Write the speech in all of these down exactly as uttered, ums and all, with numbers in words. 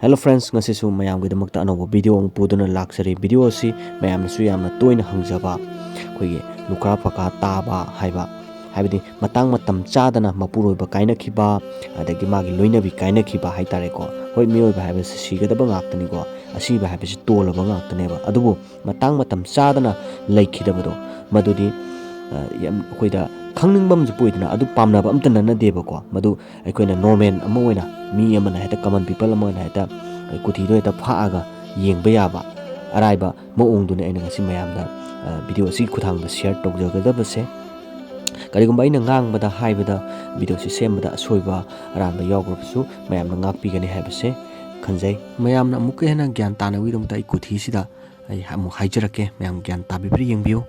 Hello friends, ꯉꯁꯤꯁꯨ ꯃꯌꯥꯝꯒꯤꯗꯃꯛꯇ ꯑꯅꯧꯕ video ꯑꯃ ꯄꯨꯗꯨꯅ ꯂꯥꯛꯆꯔꯤ꯫ Video ꯑꯁꯤ ꯃꯌꯥꯝꯅꯁꯨ ꯌꯥꯝꯅ ꯇꯣꯏꯅ ꯍꯪꯖꯕ, ꯑꯩꯈꯣꯏꯒꯤ ꯂꯨꯈ꯭ꯔꯥ ꯐꯀꯥ ꯇꯥꯕ ꯍꯥꯏꯕ, ꯍꯥꯏꯕꯗꯤ ꯃꯇꯥꯡ ꯃꯇꯝ ꯆꯥꯗꯅ ꯃꯄꯨꯔꯣꯏꯕ ꯀꯥꯏꯅꯈꯤꯕ, ꯑꯗꯒꯤ ꯃꯥꯒꯤ ꯂꯣꯏꯅꯕꯤ ꯀꯥꯏꯅꯈꯤꯕ ꯍꯥꯏꯇꯥꯔꯦꯀꯣ꯫ ꯍꯣꯏ, ꯃꯤꯑꯣꯏꯕ ꯍꯥꯏꯕꯁꯤ ꯁꯤꯒꯗꯕ ꯉꯥꯛꯇꯅꯤꯀꯣ, ꯑꯁꯤꯕ ꯍꯥꯏꯕꯁꯤ ꯇꯣꯜꯂꯕ ꯉꯥꯛꯇꯅꯦꯕ꯫ ꯑꯗꯨꯕꯨ ꯃꯇꯥꯡ ꯃꯇꯝ ꯆꯥꯗꯅ ꯂꯩꯈꯤꯗꯕꯗꯣ, ꯃꯗꯨꯗꯤ, ꯑ, ꯌꯥꯝ ꯑꯩꯈꯣꯏꯗ ꯈꯪꯅꯤꯡꯕ ꯑꯃꯁꯨ ꯄꯣꯛꯏꯗꯅ꯫ ꯑꯗꯨ ꯄꯥꯝꯅꯕ ꯑꯝꯇ ꯅꯠꯅꯗꯦꯕꯀꯣ꯫ ꯃꯗꯨ ꯑꯩꯈꯣꯏꯅ normal ꯑꯃ ꯑꯣꯏꯅ, ꯃꯤ ꯑꯃꯅ ꯍꯦꯛꯇ, common people ꯑꯃ ꯑꯣꯏꯅ ꯍꯦꯛꯇ ꯀꯨꯊꯤꯗꯣ ꯍꯦꯛꯇ ꯐꯥꯛꯑꯒ ꯌꯦꯡꯕ ꯌꯥꯕ ꯑꯔꯥꯏꯕ ꯃꯑꯣꯡꯗꯨꯅꯤ ꯑꯩꯅ ꯉꯁꯤ ꯃꯌꯥꯝꯗ, ꯑ, video ꯑꯁꯤꯒꯤ ꯈꯨꯠꯊꯥꯡꯗ share ꯇꯧꯖꯒꯗꯕꯁꯦ꯫ ꯀꯔꯤꯒꯨꯝꯕ ꯑꯩꯅ ꯉꯥꯡꯕꯗ, ꯍꯥꯏꯕꯗ, video ꯑꯁꯤ ꯁꯦꯝꯕꯗ ꯑꯁꯣꯏꯕ ꯑꯔꯥꯟꯕ ꯌꯥꯎꯈ꯭ꯔꯕꯁꯨ ꯃꯌꯥꯝꯅ ꯉꯥꯛꯄꯤꯒꯅꯤ ꯍꯥꯏꯕꯁꯦ ꯈꯟꯖꯩ꯫ ꯃꯌꯥꯝꯅ ꯑꯃꯨꯛꯀ ꯍꯦꯟꯅ ꯒ꯭ꯌꯥꯟ ꯇꯥꯅꯕꯒꯤꯗꯃꯛꯇ ꯑꯩ ꯀꯨꯊꯤꯁꯤꯗ ꯑꯩ ꯑꯃꯨꯛ ꯍꯥꯏꯖꯔꯛꯀꯦ, ꯃꯌꯥꯝ ꯒ꯭ꯌꯥꯟ ꯇꯥꯕꯤꯕ꯭ꯔꯥ ꯌꯦꯡꯕꯤꯌꯨ꯫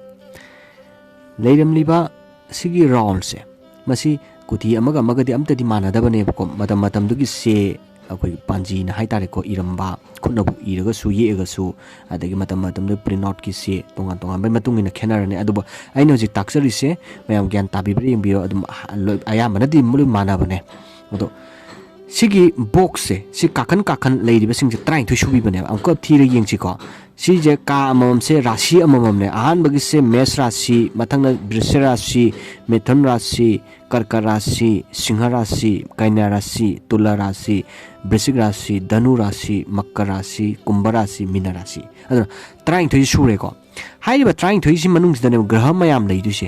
ꯂꯩꯔꯝꯂꯤꯕ ꯁꯤꯒꯤ roundꯁꯦ, ꯃꯁꯤ ꯀꯨꯊꯤ ꯑꯃꯒ ꯑꯃꯒꯗꯤ ꯑꯝꯇꯗꯤ ꯃꯥꯟꯅꯗꯕꯅꯦꯕꯀꯣ꯫ ꯃꯇꯝ ꯃꯇꯝꯗꯨꯒꯤ ꯆꯦ, ꯑꯩꯈꯣꯏꯒꯤ ꯄꯥꯟꯖꯤꯅ ꯍꯥꯏꯇꯥꯔꯦꯀꯣ, ꯏꯔꯝꯕ, ꯈꯨꯠꯅꯕꯨ ꯏꯔꯒꯁꯨ ꯌꯦꯛꯑꯒꯁꯨ, ꯑꯗꯒꯤ ꯃꯇꯝ ꯃꯇꯝꯗꯨꯒꯤ print outꯀꯤ ꯆꯦ ꯇꯣꯉꯥꯟ ꯇꯣꯉꯥꯟꯕꯒꯤ ꯃꯇꯨꯡ ꯏꯟꯅ ꯈꯦꯠꯅꯔꯅꯤ꯫ ꯑꯗꯨꯕꯨ ꯑꯩꯅ ꯍꯧꯖꯤꯛ ꯇꯥꯛꯆꯔꯤꯁꯦ, ꯃꯌꯥꯝ ꯒ꯭ꯌꯥꯟ ꯇꯥꯕꯤꯕ꯭ꯔꯥ ꯌꯦꯡꯕꯤꯌꯨ꯫ ꯑꯗꯨꯝ ꯂꯣꯏ, ꯑꯌꯥꯝꯕꯅꯗꯤ ꯂꯣꯏ ꯃꯥꯟꯅꯕꯅꯦ꯫ ꯑꯗꯣ ꯁꯤꯒꯤ boxꯁꯦ, ꯁꯤ ꯀꯥꯈꯟ ꯀꯥꯈꯟ ꯂꯩꯔꯤꯕꯁꯤꯡꯁꯦ ꯇꯔꯥꯅꯤꯊꯣꯏ ꯁꯨꯕꯤꯕꯅꯦꯕ꯫ ꯑꯃꯨꯛꯀ ꯊꯤꯔ ꯌꯦꯡꯁꯤꯀꯣ꯫ ꯁꯤꯁꯦ ꯀꯥ ꯑꯃꯃꯝꯁꯦ ꯔꯥꯁꯤ ꯑꯃꯃꯝꯅꯦ꯫ ꯑꯍꯥꯟꯕꯒꯤꯁꯦ ꯃꯦꯁ ꯔꯥꯁꯤ, ꯃꯊꯪꯗ ꯕ꯭ꯔꯤꯁ ꯔꯥꯁꯤ, ꯃꯤꯊꯨꯟ ꯔꯥꯁꯤ, ꯀꯔꯀ ꯔꯥꯁꯤ, ꯁꯤꯡꯍ ꯔꯥꯁꯤ, ꯀꯩꯅ꯭ꯌꯥ ꯔꯥꯁꯤ, ꯇꯨꯂꯥ ꯔꯥꯁꯤ, ꯕ꯭ꯔꯤꯁꯤꯛ ꯔꯥꯁꯤ, ꯙꯅꯨ ꯔꯥꯁꯤ, ꯃꯀꯔ ꯔꯥꯁꯤ, ꯀꯨꯝꯚ ꯔꯥꯁꯤ, ꯃꯤꯅ ꯔꯥꯁꯤ꯫ ꯑꯗꯨꯅ ꯇꯔꯥꯅꯤꯊꯣꯏ ꯁꯨꯔꯦꯀꯣ꯫ ꯍꯥꯏꯔꯤꯕ ꯇꯔꯥꯅꯤꯊꯣꯏꯁꯤ ꯃꯅꯨꯡꯁꯤꯗꯅꯦꯕ ꯒ꯭ꯔꯍ ꯃꯌꯥꯝ ꯂꯩꯗꯣꯏꯁꯦ꯫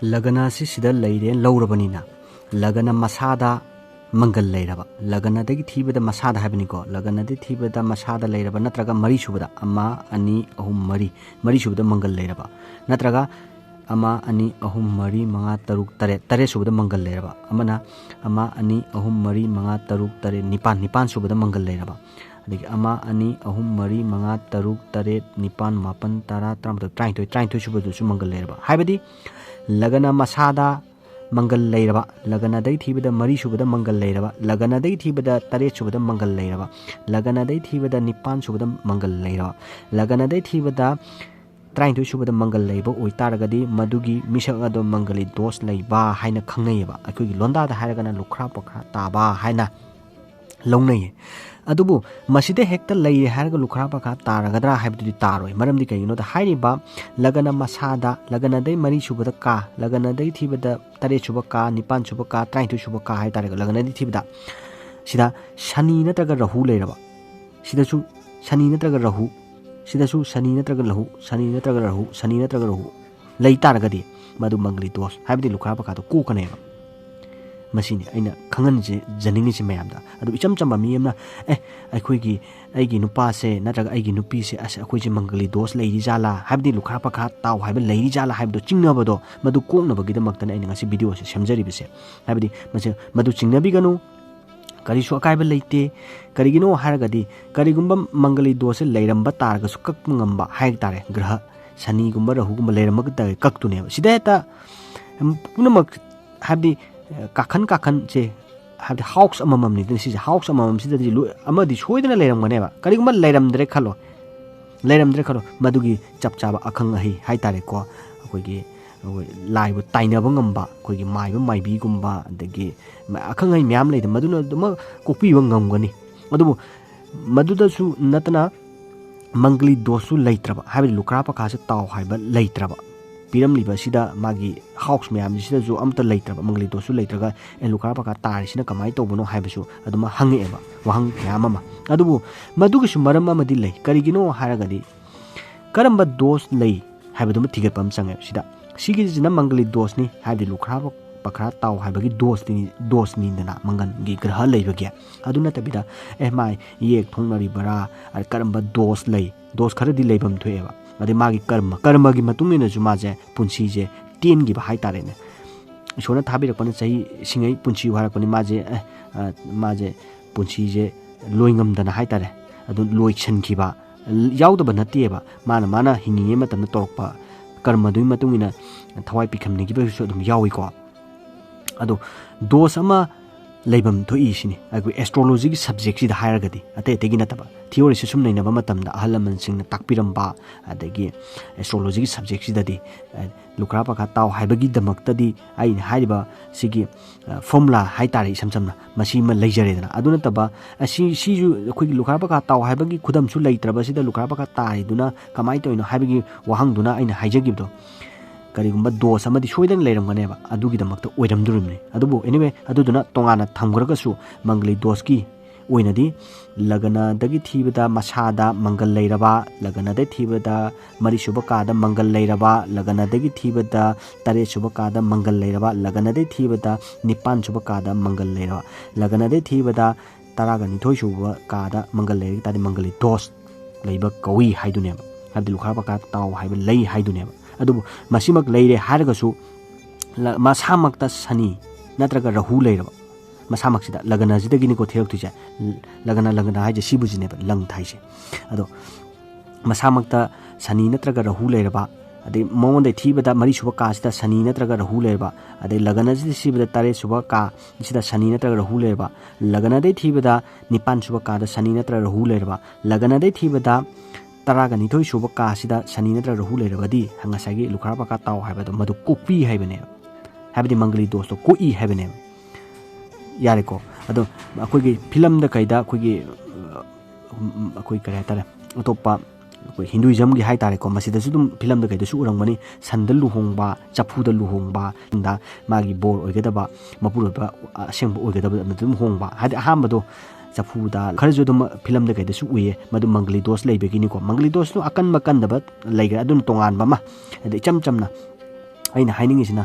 ꯂꯒꯅ ꯑꯁꯤ ꯁꯤꯗ ꯂꯩꯔꯦ ꯂꯧꯔꯕꯅꯤꯅ, ꯂꯒꯅ ꯃꯁꯥꯗ ꯃꯪꯒꯜ ꯂꯩꯔꯕ, ꯂꯒꯅꯗꯒꯤ ꯊꯤꯕꯗ ꯃꯁꯥꯗ ꯍꯥꯏꯕꯅꯤꯀꯣ, ꯂꯒꯅꯗꯒꯤ ꯊꯤꯕꯗ ꯃꯁꯥꯗ ꯂꯩꯔꯕ ꯅꯠꯇ꯭ꯔꯒ ꯃꯔꯤ ꯁꯨꯕꯗ, ꯑꯃ, ꯑꯅꯤ, ꯑꯍꯨꯝ, ꯃꯔꯤ, ꯃꯔꯤ ꯁꯨꯕꯗ ꯃꯪꯒꯜ ꯂꯩꯔꯕ, ꯅꯠꯇ꯭ꯔꯒ ꯑꯃ, ꯑꯅꯤ, ꯑꯍꯨꯝ, ꯃꯔꯤ, ꯃꯉꯥ, ꯇꯔꯨꯛ, ꯇꯔꯦꯠ, ꯇꯔꯦꯠ ꯁꯨꯕꯗ ꯃꯪꯒꯜ ꯂꯩꯔꯕ, ꯑꯃꯅ ꯑꯃ, ꯑꯅꯤ, ꯑꯍꯨꯝ, ꯃꯔꯤ, ꯃꯉꯥ, ꯇꯔꯨꯛ, ꯇꯔꯦꯠ, ꯅꯤꯄꯥꯟ, ꯅꯤꯄꯥꯟ ꯁꯨꯕꯗ ꯃꯪꯒꯜ ꯂꯩꯔꯕ, ꯑꯗꯒꯤ ꯑꯃ, ꯑꯅꯤ, ꯑꯍꯨꯝ, ꯃꯔꯤ, ꯃꯉꯥ, ꯇꯔꯨꯛ, ꯇꯔꯦꯠ, ꯅꯤꯄꯥꯟ, ꯃꯥꯄꯟ, ꯇꯔꯥ, ꯇꯔꯥꯃꯥꯊꯣꯏ, ꯇꯔꯥꯅꯤꯊꯣꯏ, ꯇꯔꯥꯅꯤꯊꯣꯏ ꯁꯨꯕꯗꯨꯁꯨ ꯃꯪꯒꯜ ꯂꯩꯔꯕ꯫ ꯍꯥꯏꯕꯗꯤ ꯂꯒꯅ ꯃꯁꯥꯗ ꯃꯪꯒꯜ ꯂꯩꯔꯕ, ꯂꯒꯅꯗꯒꯤ ꯊꯤꯕꯗ ꯃꯔꯤ ꯁꯨꯕꯗ ꯃꯪꯒꯜ ꯂꯩꯔꯕ, ꯂꯒꯅꯗꯒꯤ ꯊꯤꯕꯗ ꯇꯔꯦꯠ ꯁꯨꯕꯗ ꯃꯪꯒꯜ ꯂꯩꯔꯕ, ꯂꯒꯅꯗꯒꯤ ꯊꯤꯕꯗ ꯅꯤꯄꯥꯟ ꯁꯨꯕꯗ ꯃꯪꯒꯜ ꯂꯩꯔꯕ, ꯂꯒꯅꯗꯒꯤ ꯊꯤꯕꯗ ꯇꯔꯥꯅꯤꯊꯣꯏ ꯁꯨꯕꯗ ꯃꯪꯒꯜ ꯂꯩꯕ ꯑꯣꯏꯇꯥꯔꯒꯗꯤ ꯃꯗꯨꯒꯤ ꯃꯤꯁꯛ ꯑꯗꯣ ꯃꯪꯒꯂꯤ ꯗꯣꯁ ꯂꯩꯕ ꯍꯥꯏꯅ ꯈꯪꯅꯩꯌꯦꯕ꯫ ꯑꯩꯈꯣꯏꯒꯤ ꯂꯣꯟꯗꯥꯗ ꯍꯥꯏꯔꯒꯅ ꯂꯨꯈ꯭ꯔꯥ ꯄꯣꯈ꯭ꯔꯥ ꯇꯥꯕ ꯍꯥꯏꯅ ꯂꯧꯅꯩꯌꯦ꯫ ꯑꯗꯨꯕꯨ ꯃꯁꯤꯗ ꯍꯦꯛꯇ ꯂꯩꯔꯦ ꯍꯥꯏꯔꯒ ꯂꯨꯈ꯭ꯔꯥ ꯄꯈ꯭ꯔꯥ ꯇꯥꯔꯒꯗ꯭ꯔꯥ ꯍꯥꯏꯕꯗꯨꯗꯤ ꯇꯥꯔꯣꯏ꯫ ꯃꯔꯝꯗꯤ ꯀꯩꯒꯤꯅꯣꯗ, ꯍꯥꯏꯔꯤꯕ ꯂꯒꯅ ꯃꯁꯥꯗ, ꯂꯒꯅꯗꯩ ꯃꯔꯤ ꯁꯨꯕꯗ ꯀꯥ, ꯂꯒꯅꯗꯩ ꯊꯤꯕꯗ ꯇꯔꯦꯠ ꯁꯨꯕ ꯀꯥ, ꯅꯤꯄꯥꯟ ꯁꯨꯕ ꯀꯥ, ꯇꯔꯥꯅꯤꯊꯣꯏ ꯁꯨꯕ ꯀꯥ ꯍꯥꯏ ꯇꯥꯔꯦꯀꯣ, ꯂꯒꯅꯗꯩ ꯊꯤꯕꯗ, ꯁꯤꯗ ꯁꯅꯤ ꯅꯠꯇ꯭ꯔꯒ ꯔꯥꯍꯨ ꯂꯩꯔꯕ, ꯁꯤꯗꯁꯨ ꯁꯅꯤ ꯅꯠꯇ꯭ꯔꯒ ꯔꯥꯍꯨ, ꯁꯤꯗꯁꯨ ꯁꯅꯤ ꯅꯠꯇ꯭ꯔꯒ ꯔꯥꯍꯨ, ꯁꯅꯤ ꯅꯠꯇ꯭ꯔꯒ ꯔꯥꯍꯨ, ꯁꯅꯤ ꯅꯠꯇ꯭ꯔꯒ ꯔꯥꯍꯨ ꯂꯩ ꯇꯥꯔꯒꯗꯤ, ꯃꯗꯨ ꯃꯪꯒꯂꯤ ꯗꯣꯁ ꯍꯥꯏꯕꯗꯤ ꯂꯨꯈ꯭ꯔꯥ ꯄꯈ꯭ꯔꯥꯗꯣ ꯀꯣꯛꯀꯅꯦꯕ꯫ ꯃꯁꯤꯅꯤ ꯑꯩꯅ ꯈꯪꯍꯟꯖꯅꯤꯡꯉꯤꯁꯤ ꯃꯌꯥꯝꯗ꯫ ꯑꯗꯨ ꯏꯆꯝ ꯆꯝꯕ ꯃꯤ ꯑꯃꯅ, "ꯑꯦ, ꯑꯩꯈꯣꯏꯒꯤ, ꯑꯩꯒꯤ ꯅꯨꯄꯥꯁꯦ ꯅꯠꯇ꯭ꯔꯒ ꯑꯩꯒꯤ ꯅꯨꯄꯤꯁꯦ, ꯑꯁ, ꯑꯩꯈꯣꯏꯁꯦ ꯃꯪꯒꯂꯤ ꯗꯣꯁ ꯂꯩꯔꯤ ꯖꯥꯠꯂꯥ?" ꯍꯥꯏꯕꯗꯤ ꯂꯨꯈ꯭ꯔꯥ ꯄꯈ꯭ꯔꯥ ꯇꯥꯎ ꯍꯥꯏꯕ ꯂꯩꯔꯤ ꯖꯥꯠꯂꯥ ꯍꯥꯏꯕꯗꯣ ꯆꯤꯡꯅꯕꯗꯣ, ꯃꯗꯨ ꯀꯣꯛꯅꯕꯒꯤꯗꯃꯛꯇꯅ ꯑꯩꯅ ꯉꯁꯤ ꯚꯤꯗꯤꯑꯣꯁꯦ ꯁꯦꯝꯖꯔꯤꯕꯁꯦ꯫ ꯍꯥꯏꯕꯗꯤ ꯃꯁꯤ, ꯃꯗꯨ ꯆꯤꯡꯅꯕꯤꯒꯅꯨ, ꯀꯔꯤꯁꯨ ꯑꯀꯥꯏꯕ ꯂꯩꯇꯦ꯫ ꯀꯔꯤꯒꯤꯅꯣ ꯍꯥꯏꯔꯒꯗꯤ, ꯀꯔꯤꯒꯨꯝꯕ ꯃꯪꯒꯂꯤ ꯗꯣꯁꯁꯦ ꯂꯩꯔꯝꯕ ꯇꯥꯔꯒꯁꯨ ꯀꯛꯄ ꯉꯝꯕ ꯍꯥꯏ ꯇꯥꯔꯦ, ꯒ꯭ꯔꯍ ꯁꯅꯤꯒꯨꯝꯕ ꯔꯥꯍꯨꯒꯨꯝꯕ ꯂꯩꯔꯝꯃꯒ ꯇꯥꯔꯒꯗꯤ ꯀꯛꯇꯨꯅꯦꯕ꯫ ꯁꯤꯗ ꯍꯦꯛꯇ, ꯎꯝ, ꯄꯨꯝꯅꯃꯛ, ꯍꯥꯏꯕꯗꯤ, ꯑ, ꯀꯥꯈꯟ ꯀꯥꯈꯟꯁꯦ, ꯍꯥꯏꯕꯗꯤ house ꯑꯃꯃꯝꯅꯤꯗꯅ ꯁꯤꯁꯦ, house ꯑꯃꯃꯝꯁꯤꯗꯗꯤ ꯂꯣꯏ, ꯑꯃꯗꯤ ꯁꯣꯏꯗꯅ ꯂꯩꯔꯝꯒꯅꯦꯕ꯫ ꯀꯔꯤꯒꯨꯝꯕ ꯂꯩꯔꯝꯗ꯭ꯔꯦ ꯈꯜꯂꯣ, ꯂꯩꯔꯝꯗ꯭ꯔꯦ ꯈꯜꯂꯣ, ꯃꯗꯨꯒꯤ ꯆꯞ ꯆꯥꯕ ꯑꯈꯪ ꯑꯍꯩ ꯍꯥꯏ ꯇꯥꯔꯦꯀꯣ, ꯑꯩꯈꯣꯏꯒꯤ, ꯑꯩꯈꯣꯏ ꯂꯥꯏꯕꯨ ꯇꯥꯏꯅꯕ ꯉꯝꯕ, ꯑꯩꯈꯣꯏꯒꯤ ꯃꯥꯏꯕ ꯃꯥꯏꯕꯤꯒꯨꯝꯕ, ꯑꯗꯒꯤ ꯃ-, ꯑꯈꯪ ꯑꯍꯩ ꯃꯌꯥꯝ ꯂꯩꯗꯅ, ꯃꯗꯨꯅ ꯑꯗꯨꯃꯛ ꯀꯣꯛꯄꯤꯕ ꯉꯝꯒꯅꯤ꯫ ꯑꯗꯨꯕꯨ ꯃꯗꯨꯗꯁꯨ ꯅꯠꯇꯅ ꯃꯪꯒꯂꯤ ꯗꯣꯁꯁꯨ ꯂꯩꯇ꯭ꯔꯕ, ꯍꯥꯏꯕꯗꯤ ꯂꯨꯈ꯭ꯔꯥ ꯄꯈ꯭ꯔꯥꯁꯦ ꯇꯥꯎ ꯍꯥꯏꯕ ꯂꯩꯇ꯭ꯔꯕ, ꯄꯤꯔꯝꯂꯤꯕꯁꯤꯗ ꯃꯥꯒꯤ house ꯃꯌꯥꯝꯁꯤꯗꯁꯨ ꯑꯝꯇ ꯂꯩꯇ꯭ꯔꯕ, ꯃꯪꯒꯂꯤ ꯗꯣꯁꯁꯨ ꯂꯩꯇ꯭ꯔꯒ, "ꯑꯦ, ꯂꯨꯈ꯭ꯔꯥ ꯄꯈ꯭ꯔꯥ ꯇꯥꯔꯤꯁꯤꯅ ꯀꯃꯥꯏꯅ ꯇꯧꯕꯅꯣ?" ꯍꯥꯏꯕꯁꯨ ꯑꯗꯨꯃꯛ ꯍꯪꯉꯛꯑꯦꯕ, ꯋꯥꯍꯪ ꯃꯌꯥꯝ ꯑꯃ꯫ ꯑꯗꯨꯕꯨ ꯃꯗꯨꯒꯤꯁꯨ ꯃꯔꯝ ꯑꯃꯗꯤ ꯂꯩ꯫ ꯀꯔꯤꯒꯤꯅꯣ ꯍꯥꯏꯔꯒꯗꯤ, ꯀꯔꯝꯕ ꯗꯣꯁ ꯂꯩ ꯍꯥꯏꯕꯗꯨꯃ ꯊꯤꯒꯠꯄ ꯑꯃ ꯆꯪꯉꯦꯕ ꯁꯤꯗ꯫ ꯁꯤꯒꯤꯁꯤꯅ ꯃꯪꯒꯂꯤ ꯗꯣꯁꯅꯤ, ꯍꯥꯏꯕꯗꯤ ꯂꯨꯈ꯭ꯔꯥ ꯄꯈ꯭ꯔꯥ ꯇꯥꯎ ꯍꯥꯏꯕꯒꯤ ꯗꯣꯁꯇꯤꯅꯤ-, ꯗꯣꯁꯅꯤꯗꯅ, ꯃꯪꯒꯜꯒꯤ ꯒ꯭ꯔꯍ ꯂꯩꯕꯒꯤ꯫ ꯑꯗꯨ ꯅꯠꯇꯕꯤꯗ, ꯑꯦ, ꯃꯥꯏ ꯌꯦꯛ ꯊꯣꯛꯅꯔꯤꯕꯔꯥ, ꯑ, ꯀꯔꯝꯕ ꯗꯣꯁ ꯂꯩ, ꯗꯣꯁ ꯈꯔꯗꯤ ꯂꯩꯐꯝ ꯊꯣꯛꯑꯦꯕ꯫ ꯑꯗꯩ ꯃꯥꯒꯤ ꯀꯔꯃ, ꯀꯔꯃꯒꯤ ꯃꯇꯨꯡ ꯏꯟꯅꯁꯨ ꯃꯥꯁꯦ ꯄꯨꯟꯁꯤꯁꯦ ꯇꯦꯟꯈꯤꯕ ꯍꯥꯏꯇꯥꯔꯦꯅꯦ꯫ ꯏꯁꯣꯔꯅ ꯊꯥꯕꯤꯔꯛꯄꯅ ꯆꯍꯤ ꯁꯤꯡꯉꯩ ꯄꯨꯟꯁꯤꯌꯨ ꯍꯥꯏꯔꯛꯄꯅꯤ, ꯃꯥꯁꯦ, ꯑꯦ, ꯑ, ꯃꯥꯁꯦ ꯄꯨꯟꯁꯤꯁꯦ ꯂꯣꯏꯉꯝꯗꯅ ꯍꯥꯏꯇꯥꯔꯦ, ꯑꯗꯨ ꯂꯣꯏꯁꯤꯟꯈꯤꯕ ꯌꯥꯎꯗꯕ ꯅꯠꯇꯦꯕ꯫ ꯃꯥꯅ, ꯃꯥꯅ ꯍꯤꯡꯉꯤꯉꯩ ꯃꯇꯝꯗ ꯇꯧꯔꯛꯄ ꯀꯔꯃꯗꯨꯒꯤ ꯃꯇꯨꯡ ꯏꯟꯅ ꯊꯋꯥꯏ ꯄꯤꯈꯝꯅꯈꯤꯕꯁꯨ ꯑꯗꯨꯝ ꯌꯥꯎꯏꯀꯣ꯫ ꯑꯗꯣ ꯗꯣꯁ ꯑꯃ ꯂꯩꯐꯝ ꯊꯣꯛꯏ ꯁꯤꯅꯤ꯫ ꯑꯩꯈꯣꯏ ꯑꯦꯁꯇ꯭ꯔꯣꯂꯣꯖꯤꯒꯤ ꯁꯕꯖꯦꯛꯁꯤꯗ ꯍꯥꯏꯔꯒꯗꯤ, ꯑꯇꯩ ꯑꯇꯩꯒꯤ ꯅꯠꯇꯕ, ꯊꯤꯑꯣꯔꯤꯁꯦ ꯁꯨꯝ ꯅꯩꯅꯕ ꯃꯇꯝꯗ ꯑꯍꯜ ꯂꯃꯟꯁꯤꯡꯅ ꯇꯥꯛꯄꯤꯔꯝꯕ, ꯑꯗꯒꯤ ꯑꯦꯁꯇ꯭ꯔꯣꯂꯣꯖꯤꯒꯤ ꯁꯕꯖꯦꯛꯁꯤꯗꯗꯤ, ꯑ, ꯂꯨꯈ꯭ꯔꯥ ꯄꯥꯈꯥ ꯇꯥꯎ ꯍꯥꯏꯕꯒꯤꯗꯃꯛꯇꯗꯤ ꯑꯩꯅ ꯍꯥꯏꯔꯤꯕ ꯁꯤꯒꯤ, ꯑ, ꯐꯣꯔꯃꯨꯂꯥ ꯍꯥꯏꯇꯥꯔꯦ, ꯏꯁꯝ ꯁꯝꯅ ꯃꯁꯤꯃ ꯂꯩꯖꯔꯦꯗꯅ꯫ ꯑꯗꯨ ꯅꯠꯇꯕ ꯑꯁꯤ, ꯁꯤꯁꯨ ꯑꯩꯈꯣꯏꯒꯤ ꯂꯨꯈ꯭ꯔꯥ ꯄꯥꯈꯥ ꯇꯥꯎ ꯍꯥꯏꯕꯒꯤ ꯈꯨꯗꯝꯁꯨ ꯂꯩꯇ꯭ꯔꯕꯁꯤꯗ ꯂꯨꯈ꯭ꯔꯥ ꯄꯥꯈꯥ ꯇꯥꯔꯤꯗꯨꯅ ꯀꯃꯥꯏꯅ ꯇꯧꯔꯤꯅꯣ ꯍꯥꯏꯕꯒꯤ ꯋꯥꯍꯪꯗꯨꯅ ꯑꯩꯅ ꯍꯥꯏꯖꯈꯤꯕꯗꯣ, ꯀꯔꯤꯒꯨꯝꯕ ꯗꯣꯁ ꯑꯃꯗꯤ ꯁꯣꯏꯗꯅ ꯂꯩꯔꯝꯒꯅꯦꯕ, ꯑꯗꯨꯒꯤꯗꯃꯛꯇ ꯑꯣꯏꯔꯝꯗꯣꯔꯤꯕꯅꯤ꯫ ꯑꯗꯨꯕꯨ anyway, ꯑꯗꯨꯗꯨꯅ ꯇꯣꯉꯥꯟꯅ ꯊꯝꯈ꯭ꯔꯒꯁꯨ, ꯃꯪꯒꯂꯤ ꯗꯣꯁꯀꯤ ꯑꯣꯏꯅꯗꯤ ꯂꯒꯅꯗꯒꯤ ꯊꯤꯕꯗ ꯃꯁꯥꯗ ꯃꯪꯒꯜ ꯂꯩꯔꯕ, ꯂꯒꯅꯗꯒꯤ ꯊꯤꯕꯗ ꯃꯔꯤꯁꯨꯕ ꯀꯥꯗ ꯃꯪꯒꯜ ꯂꯩꯔꯕ, ꯂꯒꯅꯗꯒꯤ ꯊꯤꯕꯗ ꯇꯔꯦꯠꯁꯨꯕ ꯀꯥꯗ ꯃꯪꯒꯜ ꯂꯩꯔꯕ, ꯂꯒꯅꯗꯒꯤ ꯊꯤꯕꯗ ꯅꯤꯄꯥꯟꯁꯨꯕ ꯀꯥꯗ ꯃꯪꯒꯜ ꯂꯩꯔꯕ, ꯂꯒꯅꯗꯒꯤ ꯊꯤꯕꯗ ꯇꯔꯥꯒ ꯅꯤꯊꯣꯏ ꯁꯨꯕ ꯀꯥꯗ ꯃꯪꯒꯜ ꯂꯩꯔ ꯇꯥꯔꯗꯤ ꯃꯪꯒꯜꯒꯤ ꯗꯣꯁ ꯂꯩꯕ ꯀꯧꯏ ꯍꯥꯏꯗꯨꯅꯦꯕ꯫ ꯍꯥꯏꯕꯗꯤ ꯂꯨꯈ꯭ꯔꯥ ꯄꯥꯈꯥ ꯇꯥꯎ ꯍꯥꯏꯕ ꯂꯩ ꯍꯥꯏꯗꯨꯅꯦꯕ꯫ ꯑꯗꯨꯕꯨ ꯃꯁꯤꯃꯛ ꯂꯩꯔꯦ ꯍꯥꯏꯔꯒꯁꯨ, ꯂ-, ꯃꯁꯥꯃꯛꯇ ꯁꯅꯤ ꯅꯠꯇ꯭ꯔꯒ ꯔꯍꯨ ꯂꯩꯔꯕ, ꯃꯁꯥꯃꯛꯁꯤꯗ, ꯂꯒꯅꯁꯤꯗꯒꯤꯅꯤꯀꯣ ꯊꯤꯔꯛꯇꯣꯏꯁꯦ꯫ ꯂꯒꯅ, ꯂꯒꯅ ꯍꯥꯏꯁꯦ ꯁꯤꯕꯨꯁꯤꯅꯦꯕ, ꯂꯪ ꯊꯥꯏꯁꯦ꯫ ꯑꯗꯣ ꯃꯁꯥꯃꯛꯇ ꯁꯅꯤ ꯅꯠꯇ꯭ꯔꯒ ꯔꯍꯨ ꯂꯩꯔꯕ, ꯑꯗꯩ ꯃꯉꯣꯟꯗ ꯊꯤꯕꯗ ꯃꯔꯤꯁꯨꯕ ꯀꯥꯁꯤꯗ ꯁꯅꯤ ꯅꯠꯇ꯭ꯔꯒ ꯔꯍꯨ ꯂꯩꯔꯕ, ꯑꯗꯩ ꯂꯒꯅꯁꯤꯗ ꯊꯤꯕꯗ ꯇꯔꯦꯠꯁꯨꯕ ꯀꯥꯁꯤꯗ ꯁꯅꯤ ꯅꯠꯇ꯭ꯔꯒ ꯔꯍꯨ ꯂꯩꯔꯕ, ꯂꯒꯅꯗꯩ ꯊꯤꯕꯗ ꯅꯤꯄꯥꯟꯁꯨꯕ ꯀꯥꯗ ꯁꯅꯤ ꯅꯠꯇ꯭ꯔꯒ ꯔꯍꯨ ꯂꯩꯔꯕ, ꯂꯒꯅꯗꯩ ꯊꯤꯕꯗ ꯇꯔꯥꯒ ꯅꯤꯊꯣꯏ ꯁꯨꯕ ꯀꯥꯁꯤꯗ ꯁꯅꯤ ꯅꯠꯇ꯭ꯔꯒ ꯔꯍꯨ ꯂꯩꯔꯕꯗꯤ ꯉꯁꯥꯏꯒꯤ ꯂꯨꯈ꯭ꯔꯥ ꯄꯥꯈꯥ ꯇꯥꯎ ꯍꯥꯏꯕꯗꯣ ꯃꯗꯨ ꯀꯣꯛꯄꯤ ꯍꯥꯏꯕꯅꯦꯕ꯫ ꯍꯥꯏꯕꯗꯤ ꯃꯪꯒꯂꯤ ꯗꯣꯁꯇꯣ ꯀꯣꯛꯏ ꯍꯥꯏꯕꯅꯦꯕ꯫ ꯌꯥꯔꯦꯀꯣ? ꯑꯗꯣ ꯑꯩꯈꯣꯏꯒꯤ ꯐꯤꯂꯝꯗ ꯀꯩꯗ ꯑꯩꯈꯣꯏꯒꯤ, ꯑ, ꯎꯝ, ꯑꯩꯈꯣꯏ ꯀꯔꯤ ꯍꯥꯏꯇꯥꯔꯦ, ꯑꯇꯣꯞꯄ ꯑꯩꯈꯣꯏ ꯍꯤꯟꯗꯨꯏꯖꯝꯒꯤ ꯍꯥꯏꯇꯥꯔꯦꯀꯣ, ꯃꯁꯤꯗꯁꯨ ꯑꯗꯨꯝ ꯐꯤꯂꯝꯗ ꯀꯩꯗꯁꯨ ꯎꯔꯝꯒꯅꯤ, ꯁꯟꯗ ꯂꯨꯍꯣꯡꯕ, ꯆꯐꯨꯗ ꯂꯨꯍꯣꯡꯕ, ꯗ ꯃꯥꯒꯤ ꯕꯣꯔ ꯑꯣꯏꯒꯗꯕ, ꯃꯄꯨꯔꯣꯏꯕ ꯑꯁꯦꯡꯕ ꯑꯣꯏꯒꯗꯕ ꯑꯗꯨꯝ ꯍꯣꯡꯕ꯫ ꯍꯥꯏꯗꯤ ꯑꯍꯥꯟꯕꯗꯣ ꯆꯐꯨꯗ ꯈꯔꯁꯨ ꯑꯗꯨꯝ ꯐꯤꯂꯝꯗ ꯀꯩꯗꯁꯨ ꯎꯏꯌꯦ, ꯃꯗꯨ ꯃꯪꯒꯂꯤ ꯗꯣꯁ ꯂꯩꯕꯒꯤꯅꯤꯀꯣ꯫ ꯃꯪꯒꯂꯤ ꯗꯣꯁꯇꯨ ꯑꯀꯟꯕ ꯀꯟꯗꯕ ꯂꯩꯈ꯭ꯔꯦ, ꯑꯗꯨꯅ ꯇꯣꯉꯥꯟꯕ ꯑꯃ꯫ ꯑꯗ ꯏꯆꯝ ꯆꯝꯅ ꯑꯩꯅ ꯍꯥꯏꯅꯤꯡꯉꯤꯁꯤꯅ,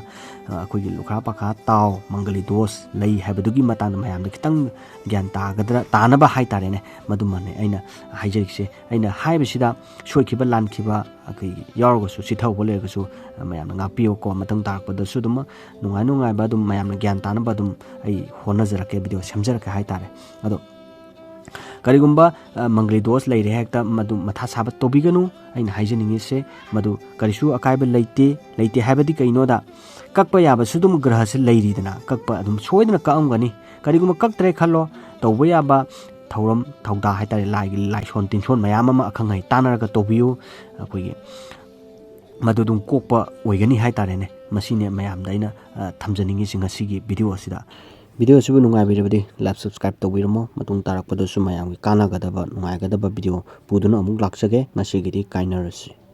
ꯑ, ꯑꯩꯈꯣꯏꯒꯤ ꯂꯨꯈ꯭ꯔꯥ ꯄꯥꯈꯥ ꯇꯥꯎ, ꯃꯪꯒꯂꯤ ꯗꯣꯁ ꯂꯩ ꯍꯥꯏꯕꯗꯨꯒꯤ ꯃꯇꯥꯡꯗ ꯃꯌꯥꯝꯗ ꯈꯤꯇꯪ ꯒ꯭ꯌꯥꯟ ꯇꯥꯒꯗ꯭ꯔꯥ, ꯇꯥꯅꯕ ꯍꯥꯏꯇꯥꯔꯦꯅꯦ, ꯃꯗꯨꯃꯅꯦ ꯑꯩꯅ ꯍꯥꯏꯖꯔꯤꯁꯦ꯫ ꯑꯩꯅ ꯍꯥꯏꯕꯁꯤꯗ ꯁꯣꯏꯈꯤꯕ ꯂꯥꯟꯈꯤꯕ ꯑꯩꯈꯣꯏ ꯌꯥꯎꯔꯒꯁꯨ, ꯆꯤꯊꯍꯧꯕ ꯂꯩꯔꯒꯁꯨ, ꯑ, ꯃꯌꯥꯝꯅ ꯉꯥꯛꯄꯤꯌꯨꯀꯣ꯫ ꯃꯊꯪ ꯇꯥꯔꯛꯄꯗꯁꯨ ꯑꯗꯨꯝ ꯅꯨꯡꯉꯥꯏ ꯅꯨꯡꯉꯥꯏꯕ ꯑꯗꯨꯝ ꯃꯌꯥꯝꯅ ꯒ꯭ꯌꯥꯟ ꯇꯥꯅꯕ ꯑꯗꯨꯝ ꯑꯩ ꯍꯣꯠꯅꯖꯔꯛꯀꯦ, ꯚꯤꯗꯤꯑꯣ ꯁꯦꯝꯖꯔꯛꯀꯦ ꯍꯥꯏꯇꯥꯔꯦ꯫ ꯑꯗꯣ ꯀꯔꯤꯒꯨꯝꯕ, ꯑ, ꯃꯪꯒꯂꯤ ꯗꯣꯁ ꯂꯩꯔꯦ ꯍꯦꯛꯇ ꯃꯗꯨ ꯃꯊꯥ ꯁꯥꯕ ꯇꯧꯕꯤꯒꯅꯨ꯫ ꯑꯩꯅ ꯍꯥꯏꯖꯅꯤꯡꯉꯤꯁꯦ ꯃꯗꯨ ꯀꯔꯤꯁꯨ ꯑꯀꯥꯏꯕ ꯂꯩꯇꯦ꯫ ꯂꯩꯇꯦ ꯍꯥꯏꯕꯗꯤ ꯀꯩꯅꯣꯗ, ꯀꯛꯄ ꯌꯥꯕꯁꯨ ꯑꯗꯨꯝ ꯒ꯭ꯔꯍꯁꯦ ꯂꯩꯔꯤꯗꯅ, ꯀꯛꯄ ꯑꯗꯨꯝ ꯁꯣꯏꯗꯅ ꯀꯛꯑꯝꯒꯅꯤ꯫ ꯀꯔꯤꯒꯨꯝꯕ ꯀꯛꯇ꯭ꯔꯦ ꯈꯜꯂꯣ, ꯇꯧꯕ ꯌꯥꯕ ꯊꯧꯔꯝ ꯊꯧꯗꯥ ꯍꯥꯏꯇꯥꯔꯦ, ꯂꯥꯏꯒꯤ ꯂꯥꯏꯁꯣꯟ ꯇꯤꯟꯁꯣꯟ ꯃꯌꯥꯝ ꯑꯃ ꯑꯈꯪ ꯑꯍꯩ ꯇꯥꯟꯅꯔꯒ ꯇꯧꯕꯤꯌꯨ꯫ ꯑꯩꯈꯣꯏꯒꯤ ꯃꯗꯨ ꯑꯗꯨꯝ ꯀꯣꯛꯄ ꯑꯣꯏꯒꯅꯤ ꯍꯥꯏꯇꯥꯔꯦꯅꯦ꯫ ꯃꯁꯤꯅꯦ ꯃꯌꯥꯝꯗ ꯑꯩꯅ, ꯑ, ꯊꯝꯖꯅꯤꯡꯉꯤꯁꯤ ꯉꯁꯤꯒꯤ video ꯑꯁꯤꯗ꯫ Video ꯑꯁꯤꯕꯨ ꯅꯨꯡꯉꯥꯏꯕꯤꯔꯕꯗꯤ like, subscribe ꯇꯧꯕꯤꯔꯝꯃꯣ꯫ ꯃꯇꯨꯡ ꯇꯥꯔꯛꯄꯗꯁꯨ ꯃꯌꯥꯝꯒꯤ ꯀꯥꯟꯅꯒꯗꯕ, ꯅꯨꯡꯉꯥꯏꯒꯗꯕ video ꯄꯨꯗꯨꯅ ꯑꯃꯨꯛ ꯂꯥꯛꯆꯒꯦ꯫ ꯉꯁꯤꯒꯤꯗꯤ ꯀꯥꯏꯅꯔꯁꯤ꯫